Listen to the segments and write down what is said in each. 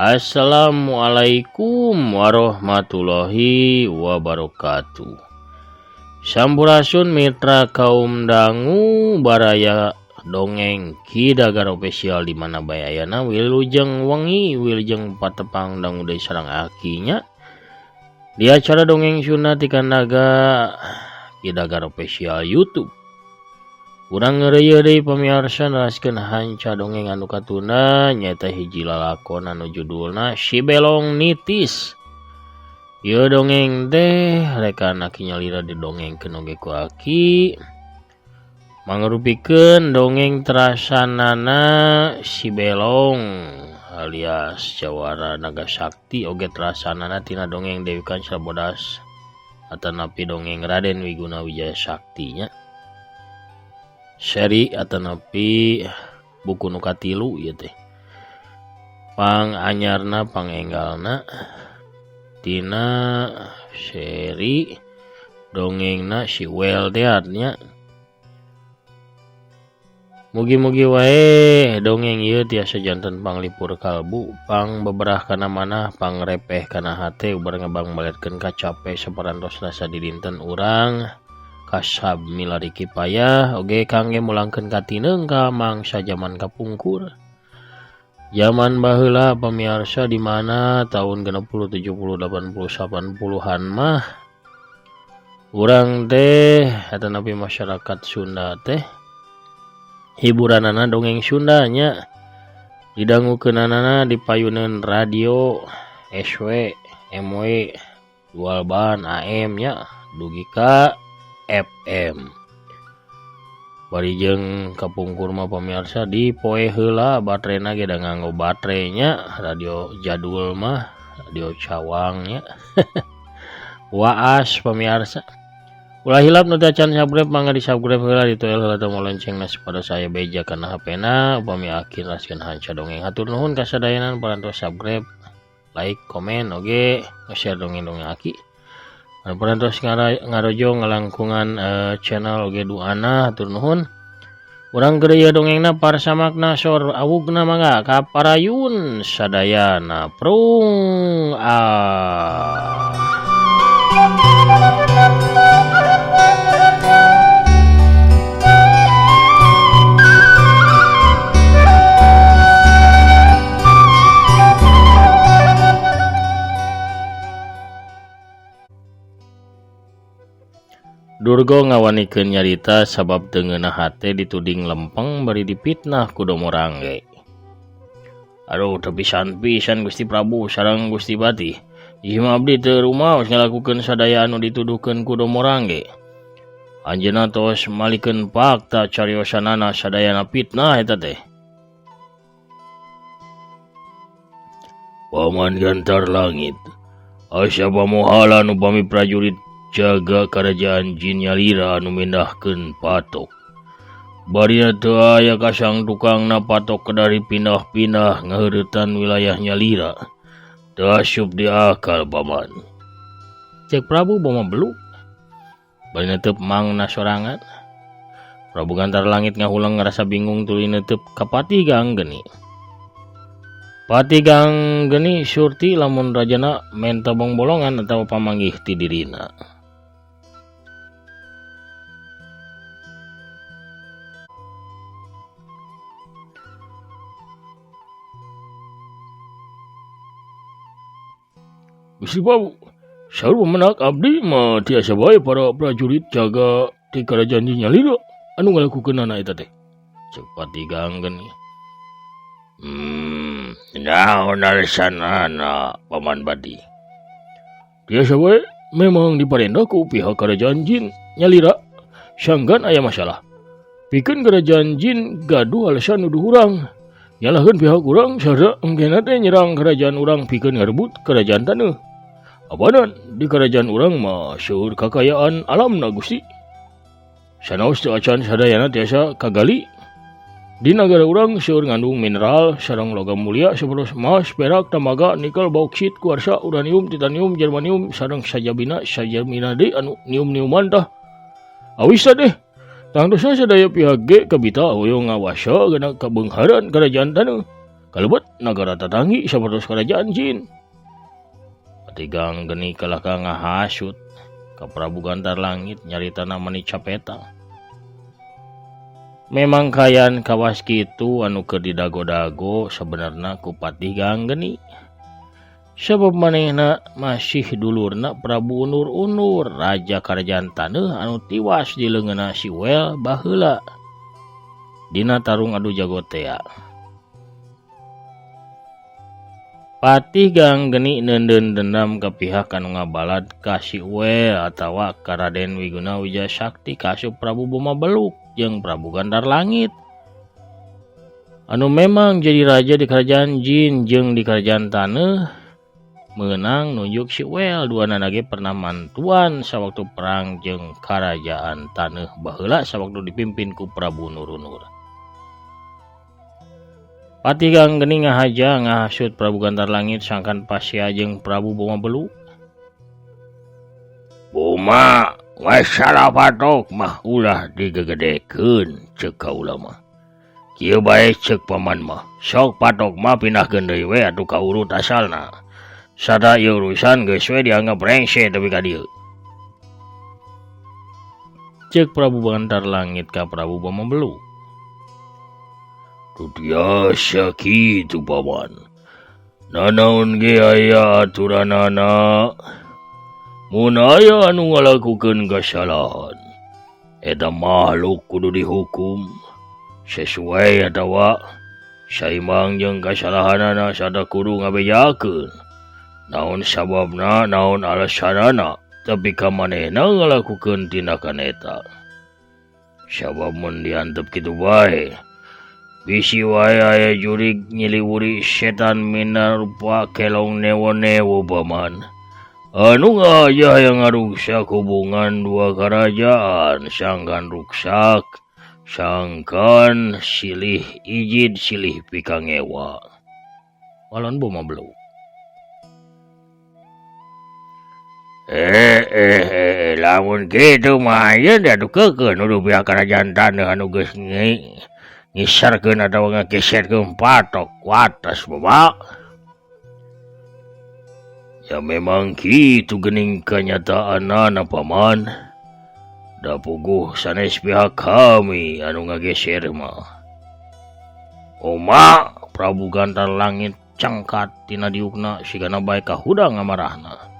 Assalamualaikum warahmatullahi wabarakatuh. Sampurasun mitra kaum dangu baraya dongeng Ki Dagar Official di mana bae ayana wilujeng wengi wilujeng patepang dangu deui sareng akinya. Di acara dongeng Sunda ti Kandaga Ki Dagar Official YouTube. Urang ngeureuyeun deui pamiarsa neraskeun hanca dongeng anu katuna nyaeta hiji lalakon anu judulna Si Belong Nitis. Ieu dongeng teh rekan aki nyalira didongengkeun oge ku aki. Mangrupikeun dongeng terasanana Si Belong alias Jawara Naga Sakti oge terasanana tina dongeng Dewi Kancil Bodas atanapi dongeng Raden Wiguna Wijaya Sakti nya. Seri atanapi buku nu katilu ieu teh. Panganyarna pangenggalna tina seri dongengna si Well teh nya. Mugi-mugi wae dongeng ieu tiasa janten panglipur kalbu, pang beberah kana manah, pangrepeh kana hate, ubar ngebang baletkeun kacape saparantosna sadidinten urang kasab milari kipayah oge kangge mulangkeun katineung ka mangsa jaman kapungkur. Jaman baheula pamiarsa di mana tahun 60, 70, 80, 80-an mah urang teh atanapi masyarakat Sunda teh hiburanana dongeng Sunda nya didangukeunana dipayuneun radio SW, MW, dual ban, AM nya dugi ka FM. Bari jeung kapungkur mah pamiarsa di poe heula baterena ge da nganggo baterenya radio jadul mah radio cawang nya. Waas pamiarsa. Ulah hilap nu teu acan subscribe mangga di subscribe heula ditoel heula tombol loncengna supados aya beja kana HP-na upami aki neraskeun hanca dongeng. Hatur nuhun kasadayanan parantos subscribe, like, komen oge nge-share dongeng-dongeng aki. Anu parantos ngarojo ngalangkungan channel oge duana hatur nuhun. Urang keur ieu dongengna parsamakna sor awugna mangga ka parayun sadayana prung ah. Durgo ngawanikeun nyarita sabab teu ngeunah hate dituding lempeng bari dipitnah ku Domorangge. Aduh teu pisan-pisan Gusti Prabu sareng Gusti Patih. Ieu mah abdi teu rumaos ngalakukeun sadaya anu dituduhkeun ku Domorangge. Anjeunna tos malikeun fakta cariosanana sadayana fitnah eta teh. Paman Gantar Langit, asa pamohalan upami prajurit jaga kerajaan jin nyalira anu mindahkeun patok. Barina teu aya kasang tukangna patok dari pindah-pindah ngaheuretan wilayah nyalira. Teu asup di akal paman. Cek Prabu Boma Beluk. Bari netep mangna sorangan. Prabu Gantar Langit ngahulang ngarasa bingung tuluy netep ka Patih Ganggeni. Patih Ganggeni surti lamun rajana menta bongbolongan atawa pamanggih ti dirina. Gusti Prabu, saur menak abdi mah tiasa bae para prajurit jaga ti kerajaan nyalira anu ngalakukeunana eta teh. Cek Patih Ganggeni. Naon alasanana Paman Badi? Tiasa bae memang diparenda ku pihak kerajaan jin nyalira sanggan aya masalah. Pikeun kerajaan jin gaduh alasan nuduh urang. Nyalahkeun pihak urang sarta engkena teh nyerang kerajaan urang pikeun ngarebut kerajaan taneuh. Abadan di kerajaan urang mah seueur kakayaan alamna Gusti. Sanaos teu acan sadayana tiasa kagali. Di nagara urang seueur ngandung mineral sareng logam mulia sapertos emas, perak, tamaga, nikel, bauksit, kuarsa, uranium, titanium, germanium sareng sajabina sajamina deui anu nium-niuman tah. Awis teh tangtosna sadaya pihak ge kabita hoyong ngawasa kana kabeungharan kerajaan taneuh. Kalebet nagara tatanggi sapertos karajaan jin. Patih Ganggeni kalah ka ngahasut ka Prabu Gantar Langit nyaritana mani capeta. Memang kayan kawas kitu anu keur didago-dago sebenarna ku Patih Ganggeni. Sabab manehna masih dulurna Prabu Unur-Unur, raja karajaan taneuh anu tiwas di leungeunna si Wel baheula dina tarung adu jago tea. Patih Ganggeni neundeun dendam ka pihak anu ngabalad ka si Wel atawa ka Raden Wiguna Wijaya Sakti kaasup Prabu Boma Beluk jeung Prabu Gantar Langit anu memang jadi raja di kerajaan jin jeung di kerajaan taneuh meunang nunjuk si Wel. Duanana ge pernah mantuan sawaktu perang jeung karajaan taneuh baheula sawaktu dipimpin ku Prabu Nurunur. Patih Ganggeni ngahaja ngahasut Prabu Gantar Langit sangkan pasea jeung Prabu Boma Beluk. Boma masalah patok mah ulah digegedekeun ceuk kaula mah. Kieu bae ceuk paman mah, sok patok mah pindahkeun deui we atuh ka urut asalna. Sada ieu urusan geus we dianggap rengse tepi ka dieu. Ceuk Prabu Gantar Langit ka Prabu Boma Beluk. Tu biasa kitu paman. Nanaon ge aya aturanana. Mun aya anu ngalakukeun kasalahan, eta makhluk kudu dihukum sesuai atawa saimbang jeung kasalahanana sada kudu ngabejakeun. Naon sababna, naon alasanana, tapi ka manehna ngalakukeun tindakan eta. Sabab mun diantep kitu bae, bisi wae aya jurig nyiliwuri setan minarupa kelong newo-newo paman. Anu ngajah yang ngaruksak hubungan dua kerajaan, sangkan ruksak, sangkan silih ijid silih pikangewa. Walon Boma Beluk. Lamun kitu mah ayeuna atuh keukeuh nuduh pihak kerajaan taneuh anu geus ngisarkeun atawa ngageserkeun patok wates Bapak. Ya memang kitu geuning kanyataanana paman. Da puguh sanes pihak kami anu ngageser mah. Oma Prabu Gantar Langit cangkat tina diukna sigana bae kahudang amarahna.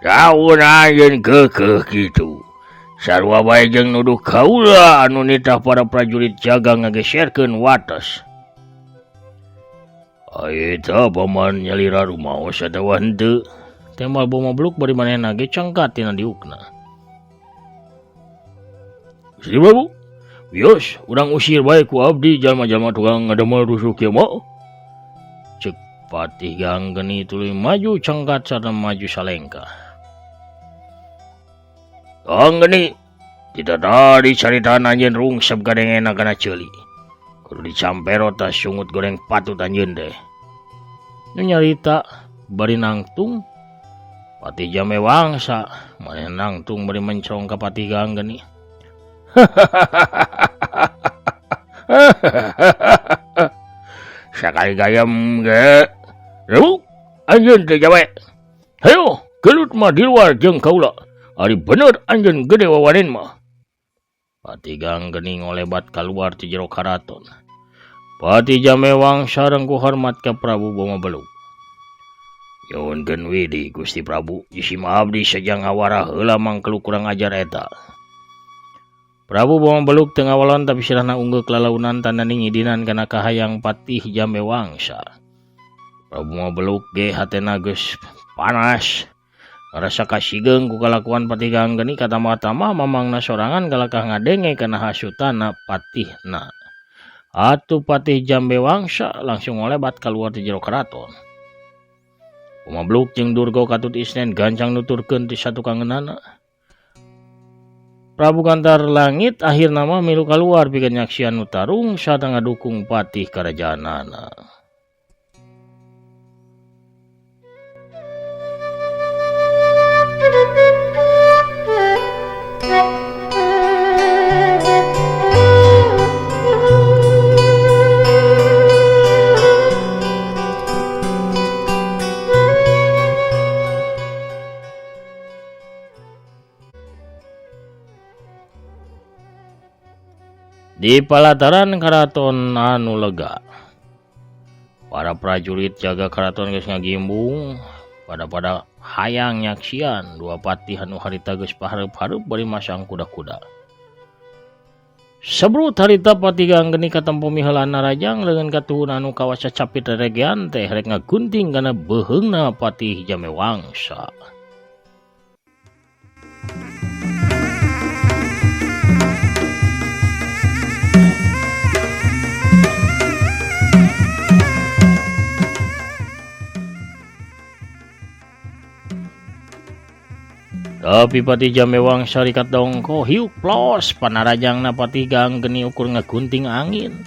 Daun ayeun keukeuh kitu. Sarua bae jeung nuduh kaula anu nitah para prajurit jaga ngageserkeun wates. Eta paman nyalira rumaos atawa henteu. Tembal Boma Beluk bari manehna ge cangkat tina diukna. Gusti Prabu, wios urang usir bae ku abdi jalma-jalma tukang ngadamel rusuh kieu mah. Ceuk Patih Ganggeni tuluy maju cangkat sarta maju salengkah. Ganggeni, tidak tadi caritaan anjeun rungsep gadengena kana ceuli. Kudu dicampero tas sungut goreng patut anjeun teh. Nu nyarita bari nangtung Patih Jame Wangsa, maneh nangtung bari mencrong ka Patih Ganggeni. Sakali gayam ge. Reu, anjeun teh jawe. Hayo, gelut mah di luar jeung kaula. Ari bener anjeun gede wawanen mah. Patih Ganggeni ngolebat kaluar ti jero karaton. Patih Jame Wangsa rengkuh hormat ka Prabu Boma Beluk. Nyuhunkeun widi Gusti Prabu, isim abdi sajang ngawara heula mangkelu kurang ajar eta. Prabu Boma Beluk teu ngawalon tapi sirahna unggeuk lalaunan tanda ngidinan kana kahayang Patih Jame Wangsa. Prabu Boma Beluk ge hatena geus panas. Rasa kasigeung ku kalakuan Patih Ganggeni katama-tama mamangna sorangan kalakah ngadenge kana hasutana patihna. Atuh Patih Jambe Wangsa langsung ngolebat kaluar ti jero karaton. Boma Beluk jeung Durga katut isnen gancang nuturkeun ti satukangeunana. Prabu Gantar Langit akhirna mah milu kaluar pikeun nyaksian nu tarung sarta ngadukung patih karajaanana. Di palataran karaton anu lega. Para prajurit jaga karaton geus ngagimbung pada hayang nyaksian dua patih anu harita geus pahareup-hareup bari masang kuda-kuda. Sebrut harita Patih Ganggeni katempo miheulana rajang leungeun katuhun anu kawas cacapit reregean teh rek ngagunting kana beuheungna Patih Jame Wangsa. Tapi Patih Jame Wangsa rikat dongko hiuk plos panarajangna Patih Ganggeni ukur ngagunting angin.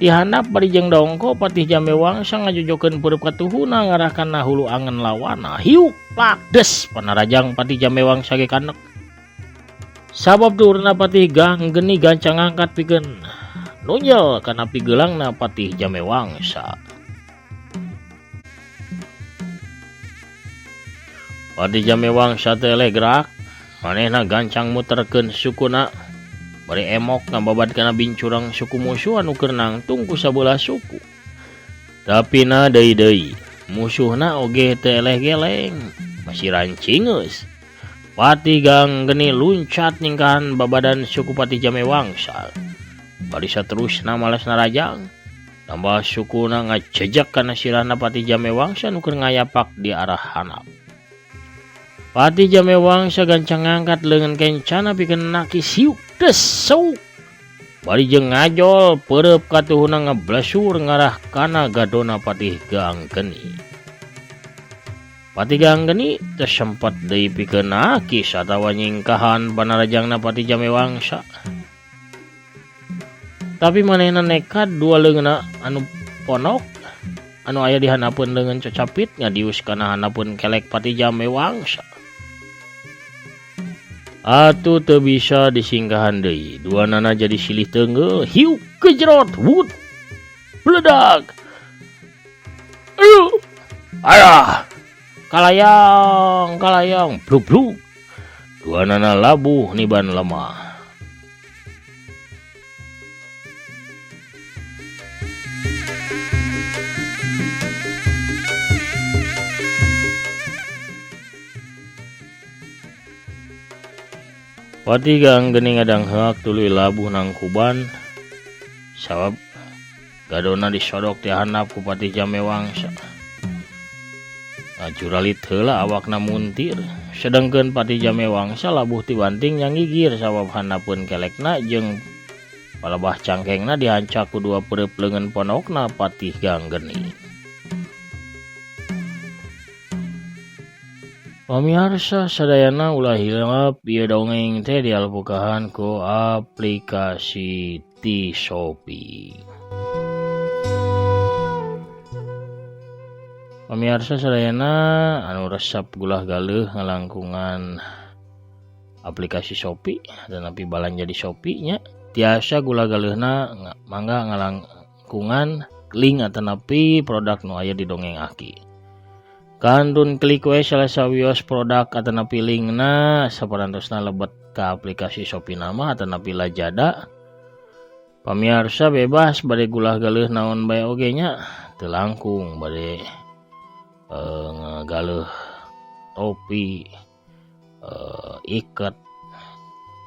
Dihandap bari jeung dongko Patih Jame Wangsa ngajojokeun peureub katuhuna ngarah kana hulu angen lawana. Hiuk plak des panarajang Patih Jame Wangsa ge kanek. Sabab turna Patih Ganggeni gancang ngangkat pikeun nunjel kana pigeulangna Patih Jame Wangsa. Patih Jame Wangsa teh eleh gerak, manehna gancang muterkeun sukuna bari emok ngababad kana bincurang suku musuh anu keur nangtung ku sabelah suku. Tapi na deui-deui, musuhna oge teu eleh geleng, masih rancingeus. Patih Ganggeni luncat ningkahan babadan suku Patih Jame Wangsa. Bari saterusna malas narajang, tambah sukuna ngajejak kana sirahna Patih Jame Wangsa nu keur ngayapak di arah handap. Patih Jame Wangsa gancang ngangkat leungeun kencana pikeun naki siuk des sauk. Bari jeung ngajol peureub katuhuna ngablesur ngarah kana gadona Patih Ganggeni. Patih Ganggeni teu sempet deui pikeun nakis atawa nyingkahan panarajangna Patih Jame Wangsa. Tapi manehna nekat dua leungeunna anu ponok anu aya di handapeun leungeun cacapit ngadius kana handapeun kelek Patih Jame Wangsa. Atuh teu bisa disingkahan deui, duanana jadi silih teunggeuh, hiuk kejerot, wut, bledag. Aduh, ayah, kalayang, kalayang, bluk bluk. Duanana labuh niban lemah. Patih Ganggeni ngadangheak tuluy labuh nangkuban sabab gadona disodok ti handap ku Patih Jame Wangsa. Ngajuralit heula awakna muntir, sedengkeun Patih Jame Wangsa labuh ti banting nyangigir sabab handapeun kelekna jeung palebah cangkengna dihancak ku dua peureub leungeun ponokna Patih Ganggeni. Pamiarsa sadayana ulah hilap ieu dongeng teh dialbukahan ku aplikasi ti Shopee. Pamiarsa sadayana anu resep gulah galeuh ngalangkungan aplikasi Shopee atanapi balanja di Shopee nya tiasa gulah galeuhna mangga ngalangkungan link atanapi produk nu aya di dongeng Aki. Kantun klik we salah sawios produk atanapi linkna saparantosna lebet ka aplikasi Shopee nama atanapi Lazada. Pamiarsa bebas bade gulah galeuh naon bae oge nya teu langkung bade ngagaleuh topi, iket,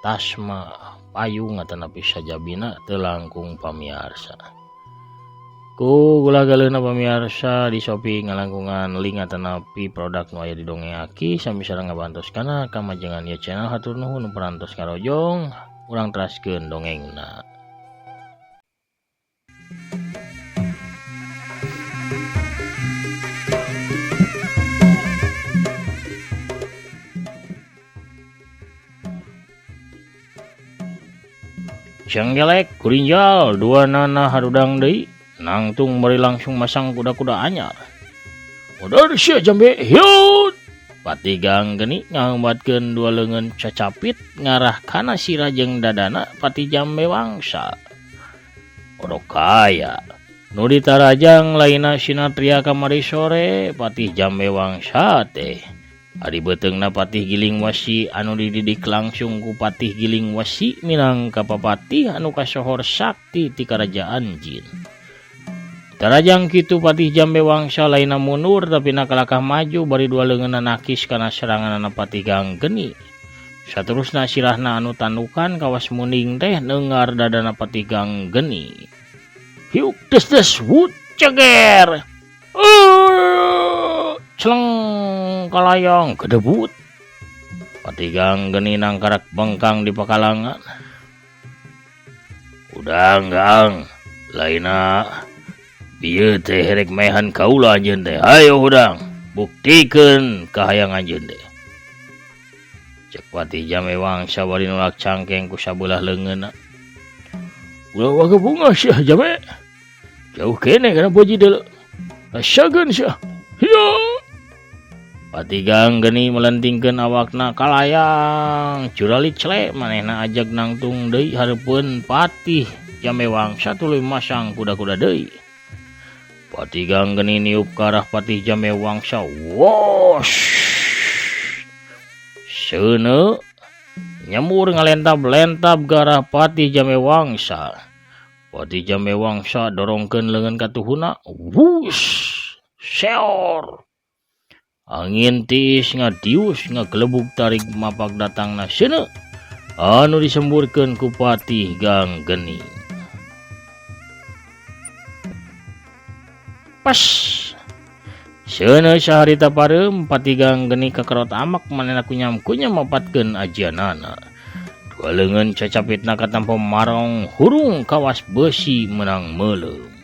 tasma, payung atanapi sajabina teu langkung pamiarsa. Ku gulah galeuhna pamiarsa di Shopee ngalangkungan link atanapi produk nu aya di dongeng Aki sami sareng ngabantos kana kamajengan ieu channel. Hatur nuhun nu parantos ngarojong, urang teraskeun dongengna. Cenggelek kurinjal dua nana harudang deui nangtung bari langsung masang kuda-kuda anyar. Modar sia jambe hiut. Patih Ganggeni ngambatkeun dua leungeun cacapit ngarah kana sirah jeung dadana Patih Jame Wangsa. Odok kaya nu ditarajang lainna sinatria kamari sore Patih Jame Wangsa teh Ari beuteungna Patih Giling Wasi anu dididik langsung ku Patih Giling Wasi minangka papatih anu kasohor sakti ti karajaan jin. Tarajang kitu Patih Jambe Wangsa lainna mundur tapi nakalakah maju bari dua leungeunna nakis kana seranganana Patih Ganggeni. Saterusna sirahna anu tandukan kawas munding teh neungar dadana Patih Ganggeni. Hiuk des des wut ceger. Celeng kalayang kedebut. Patih Ganggeni nangkarak bengkang di pakalangan. Udang gang lainna bieu teh rek mehan kaula anjeun teh. Hayo hudang, buktikeun kahayang anjeun teh. Cek Patih Jambe Wangsa bari nolak cangkeng ku sabelah leungeunna. Ulah wae bunga sia Jambe. Jauh kene kana boji deuleu. Rasakeun sia. Hiya. Patih Ganggeni melentingkeun awakna kalayang, curali cele manehna ajag nangtung deui hareupeun Patih Jambe Wangsa tuluy masang kuda-kuda deui. Patih Ganggeni niup ka arah Patih Jambe Wangsa. Wosh. Seuneu nyembur ngalentab-lentab ka arah Patih Jambe Wangsa. Patih Jambe Wangsa dorongkeun leungeun ka tuhuna. Wush. Seor. Angin tiis ngadius ngagelebug tarik mapak datangna seuneu anu disemburkeun ku Patih Ganggeni. Pas seuneu saharita pareum Patih Ganggeni kakerot amak manehna kunyam-kunyam mapatkeun ajianana. Dua leungeun cacapitna katampo marong hurung kawas beusi meunang meuleum.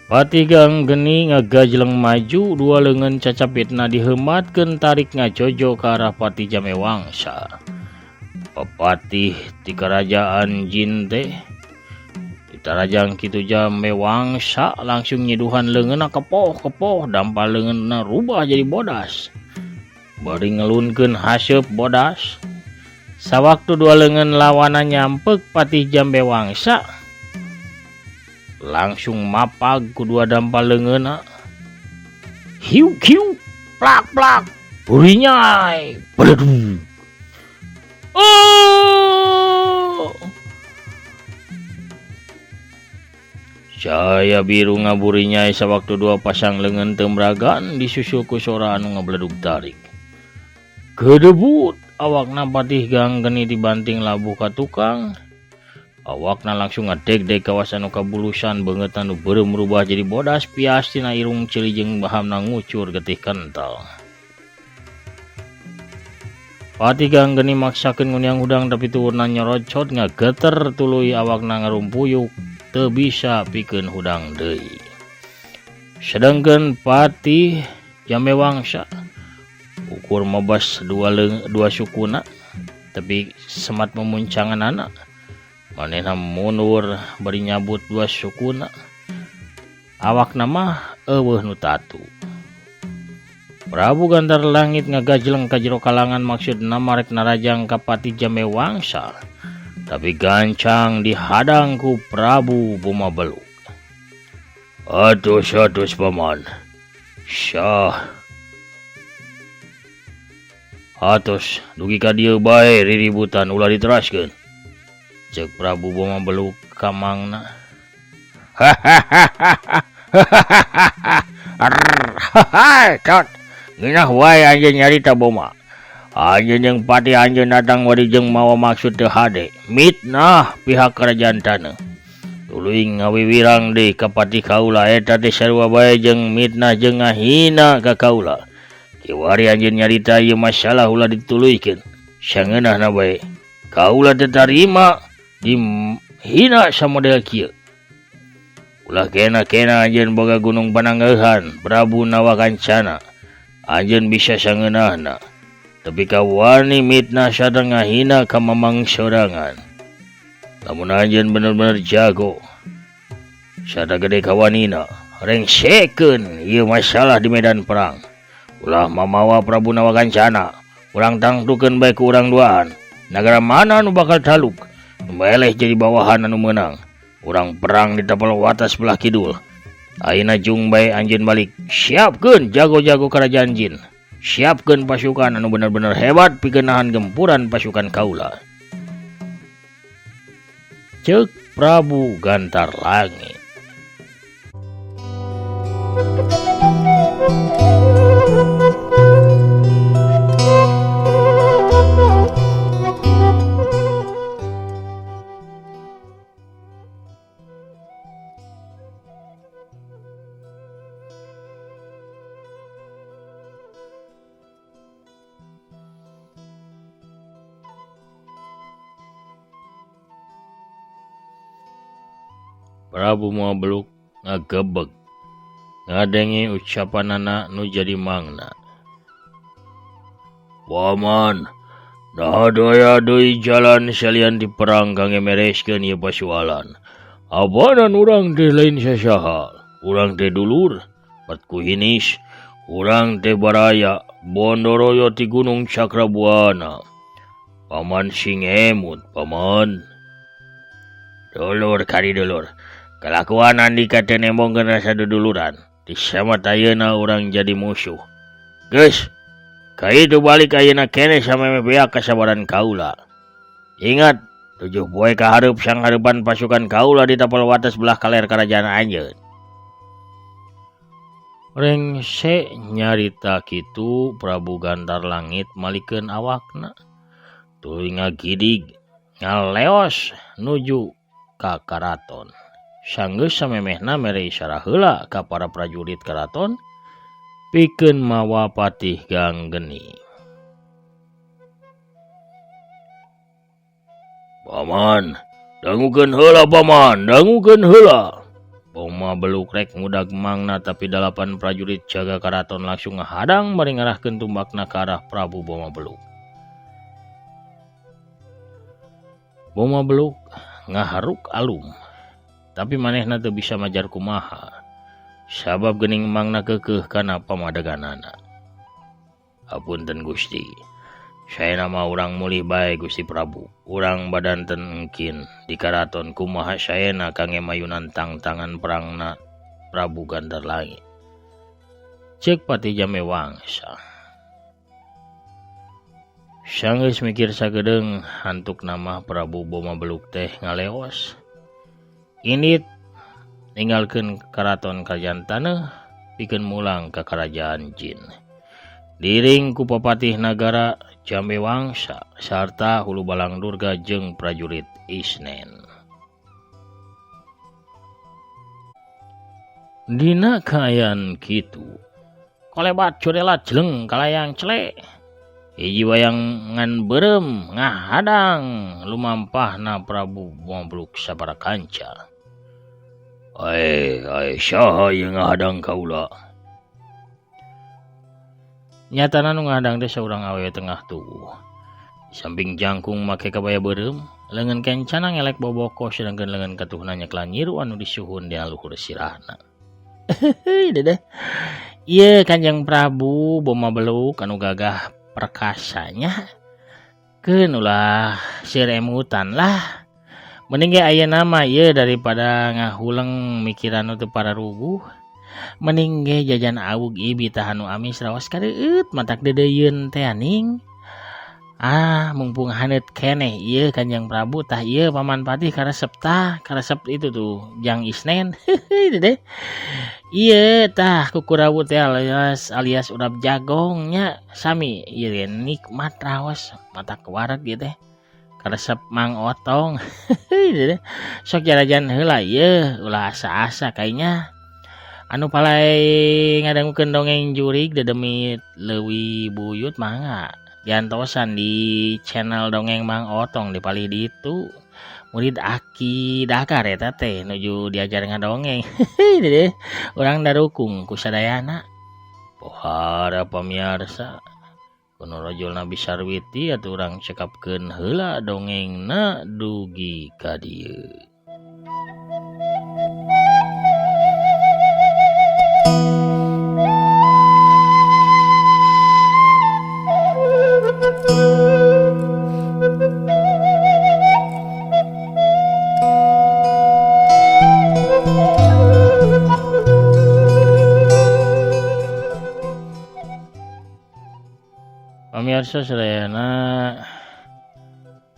Patih Ganggeni ngagajleng maju dua leungeun cacapitna diheumatkeun tarik ngajojo ka arah Patih Jambe Wangsa. Papatih ti karajaan jin teh ditarajang kitu Jambe Wangsa langsung nyiduhan leungeunna kepoh-kepoh dampal leungeunna rubah jadi bodas. Bari ngelunkeun haseup bodas. Sawaktu dua leungeun lawana nyampek Patih Jambe Wangsa langsung mapag ku dua dampal leungeunna. Hiu hiu plak plak burinyai beledug. Oh! Cahaya biru ngaburinyai sawaktu dua pasang leungeun teu meragan disusul ku sora anu ngabeledug tarik. Gedebut awakna Patih Ganggeni dibanting labuh ka tukang. Awakna langsung ngadegdeg kawasan nu kabulusan beungeut anu beureum rubah jadi bodas pias tina irung ceuli jeung bahamna ngucur getih kental. Patih Ganggeni maksakeun nguniang hudang tapi tuurna nyorocot ngageter tuluy awakna ngarumpuyuk teu bisa pikeun hudang deui. Sedengkeun Patih Jambe Wangsa ukur mabas dua sukuna tapi semat memuncanganana. Manehna mundur bari nyabut dua sukuna. Awakna mah eueuh nu tatu. Prabu Gantar Langit ngagajleng ka jero kalangan maksudna marek narajang ka Patih Jambe Wangsa. Tapi gancang dihadang ku Prabu Boma Beluk. Atus atus paman. Syah. Atos dugi ka dieu bae riributan ulah diteraskeun. Cek Prabu Boma Beluk ka mangna. Hahaha. Ngeunah wae anjeun nyarita Boma. Anjeun jeung patih anjeun datang wari jeung mawa maksud teu hade. Mitnah pihak kerajaan taneuh. Tuluy ngawiwirang deui ka patih kaula eta teh sarua bae jeung mitnah jeung ngahina ka kaula. Kiwari anjeun nyarita ieu masalah ulah dituluykeun. Sangeunahna bae. Kaula teu tarima dihina samodel kieu. Ulah kena-kena anjeun boga gunung Pananggahan, Prabu Nawakancana. Anjeun bisa sangeunahna. Tapi kawani mitnah sareng ngahina ka mamang sorangan. Lamun anjeun bener-bener jago, sada gede kawanina, rengsekeun ieu masalah di medan perang. Ulah mamawa Prabu Nawakancana. Urang tangtukeun bae ku urang duaan. Nagara mana nu bakal taluk? Nu meleh jadi bawahan anu meunang. Urang perang di tapal watas belah kidul. Ayeuna jung bae anjeun balik. Siapkeun jago-jago kerajaan jin. Siapkeun pasukan anu bener-bener hebat pikeun nahan gempuran pasukan kaula. Ceuk Prabu Gantar Langit. Prabu Boma Beluk ngagebeg ngadenge ucapanana nu jadi mangna. Paman, naha daya deui jalan salian di perang kangge mereskeun ieu pasualan. Abanan urang teh lain sasaha, urang teh dulur, bat ku hinis, urang teh baraya, Bondoroyo ti Gunung Cakrabuana. Paman sing emut, paman. Dulur kari dulur. Kalakuan Andika teh nembongkeun rasa duduluran. Disamat ayeuna urang jadi musuh. Geus, kaitu balik ayeuna keneh sameme beak kasabaran kaula. Ingat, 7 poe ka hareup sanghareupan pasukan kaula di tapal wates belah kaler karajaan anjeun. Rengse nyarita kitu Prabu Gantar Langit malikeun awakna. Tuluy ngagidig, ngaleos nuju ka karaton. Sanggeus samemehna mere isarah heula ka para prajurit karaton pikeun mawa Patih Ganggeni. Paman, dangukeun heula paman, dangukeun heula. Boma Beluk rek ngudag mangna tapi 8 prajurit jaga karaton langsung ngahadang bari ngarahkeun tumbakna ka arah Prabu Boma Beluk. Boma Beluk ngaharuk alum. Tapi manehna teu bisa majar kumaha. Sabab geuning mangna keukeuh kana pamadeganana. Hapunten Gusti. Saena mah urang mulih bae Gusti Prabu. Urang badanten engkin di karaton kumaha saena kangge mayunan tangtangan perangna Prabu Gantar Langit. Ceuk Patih Jame Wangsa. Sanggeus mikir sagedeung hantuk nama Prabu Boma Beluk teh ngaleos. Indit ninggalkeun karaton kerajaan taneuh pikeun mulang ka kerajaan jin. Diring ku papatih nagara Jambe Wangsa sarta Hulu Balang Durga jeung prajurit Isnen. Dina kaayaan kitu, kolebat curelat jeleng kalayang cele. Hiji wayang ngan beureum ngahadang lumampahna Prabu Boma Beluk sabara kanca. Ai, ai saha ieu ngahadang kaula? Nyatana nu ngahadang teh saurang awewe tengah tubuh. Di samping jangkung make kabaya beureum, leungeun kencana ngelek boboko sedangkeun leungeun katuhna nyeklan nyiru anu disuhun dina luhur sirahna. Dedeh. Ieu Kanjeng Prabu Boma Beluk anu gagah perkasanya. Keun ulah seur emutan lah. Mending ge ayeuna mah ieu daripada ngahuleng mikiran nu teu pararuguh. Mending ge jajan awug ibi tah anu amis raos kadeueut matak deudeuyeun teh aning. Ah, mumpung haneut keneh ieu Kanjeng Prabu tah ieu Paman Patih karesep tah, karesep itu tuh Jang Isnen. Dedeh. Ieu tah kukurawu teh alias urap jagong nya sami ieu ge nikmat raos matak wareg ieu teh. Karesep Mang Otong. Dedeh. Sok jarajan heula ieu ulah asa-asa kayaknya. Anu palai ngadangukeun dongeng jurig dedemit leuwih buyut mangga. Diantosan di channel dongeng Mang Otong di palih ditu. Murid Aki Dakar eta teh nuju diajar ngadongeng. Dedeh, urang darukung ku sadayana. Pohara pamiarsa. Kuno rojol Nabi Sarwiti atuh urang cekapkeun heula dongengna dugi ka dieu. Pamirsa sadayana,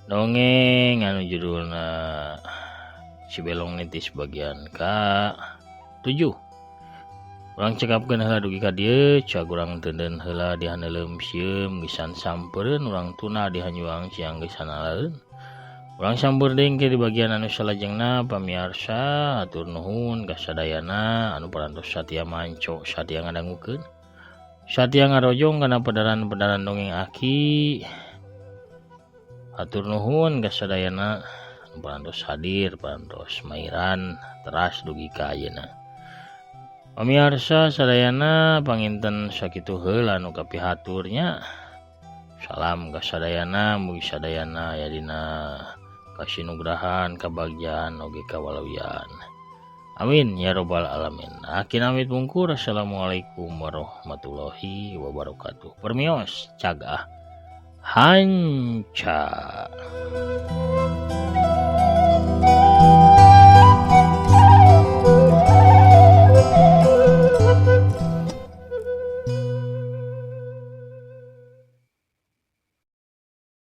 dongeng anu judulna Si Belong Nitis bagian ka 7. Urang cekapkeun heula dugi ka dieu, cag urang teuneun heula di haneuleum sieum geusan sampereun urang tuna di hanjuang siang geusan alaeun. Urang sampeur deui engke di bagian anu salajengna. Pamiarsa, hatur nuhun ka sadayana anu parantos satia manco, satia ngadangukeun, satia ngarojong kana pedaran-pedaran dongeng Aki. Hatur nuhun ka sadayana anu parantos hadir, parantos mairan teras dugi ka ayeuna. Pamiarsa sadayana, panginten sakitu heula anu kapihatur nya. Salam ka sadayana, mugi sadayana aya dina kasinugrahan, kabagjaan oge kawalawian. Amin ya robbal alamin. Aki namit mungkur. Assalamualaikum warahmatullahi wabarakatuh. Permios, cag ah. Hanca.